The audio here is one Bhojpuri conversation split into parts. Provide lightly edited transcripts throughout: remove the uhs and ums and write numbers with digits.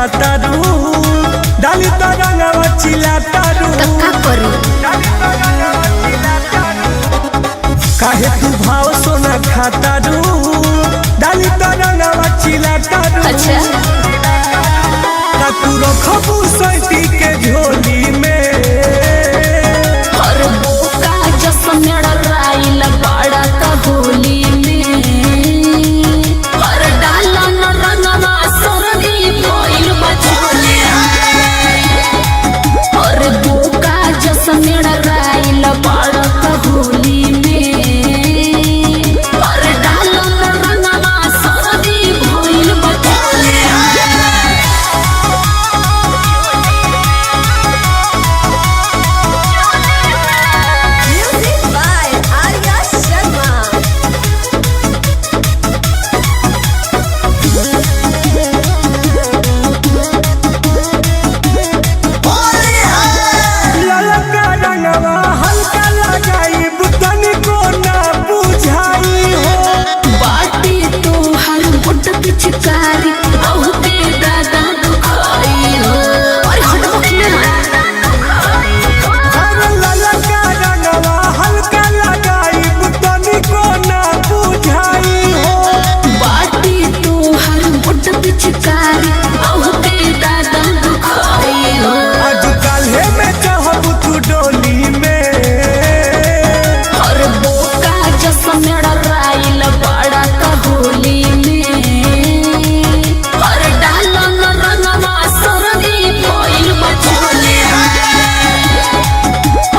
खातारू, डाली तो रंगवा चिल्लातारू। त का करी? काहे तू भाव सोना खातारू, डाली तो रंगवा चिल्लातारू। अच्छा। का तू रखबू सैती के झोली में? और बोका जस मेड़राइल बड़ा का होली में, और डाला न रंगवा सरदी भइल बा चोली में। और बोका जस मेड़राइल बड़ा का होली में, और डाला न रंगवा सरदी भइल बा चोली में। Music by Arya Sharma. ललका रंगवा हल्का लगाई, बुतनी को ना बुझाई हो। बाटी तोहर बुट पिचकारी बहुते दादा दुखाई हो। अरे हटबो कि ना? अरे ललका रंगवा हल्का लगाई, बुतनी को ना बुझाई हो। बाटी तोहर बुट पिचकारी बहुते दादा दुखाई हो। आज काल्हे में चाहब तू डोली में। और बोका जस मेड़राइल बड़ा का होली में, और डाला न रंगवा सरदी भइल बा चोली में।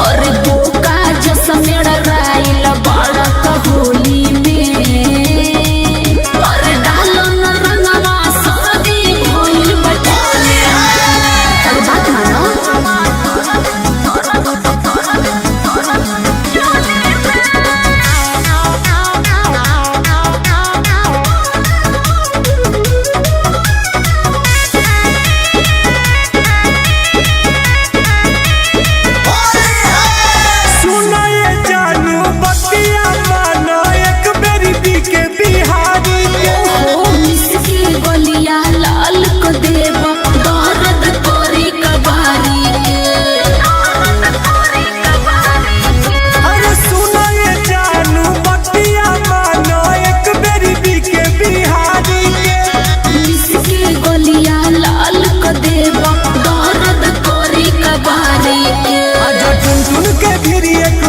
और बोका जस मेड़राइल बड़ा का होली में, और डाला न रंगवा सरदी भइल बा चोली में। अरे बात मानो। सुनाए जानू बतिया मानो, एक बेरी बी के बिहारी के। ओ मिसकी गलिया लाल को देवा दर्द कोरी कबारी के। अरे सुनाए जानू बतिया मानो, एक बेरी बी के बिहारी के। मिसकी गलिया लाल को देवा दर्द कोरी कबारी के। आजा टुनटुन के भी एक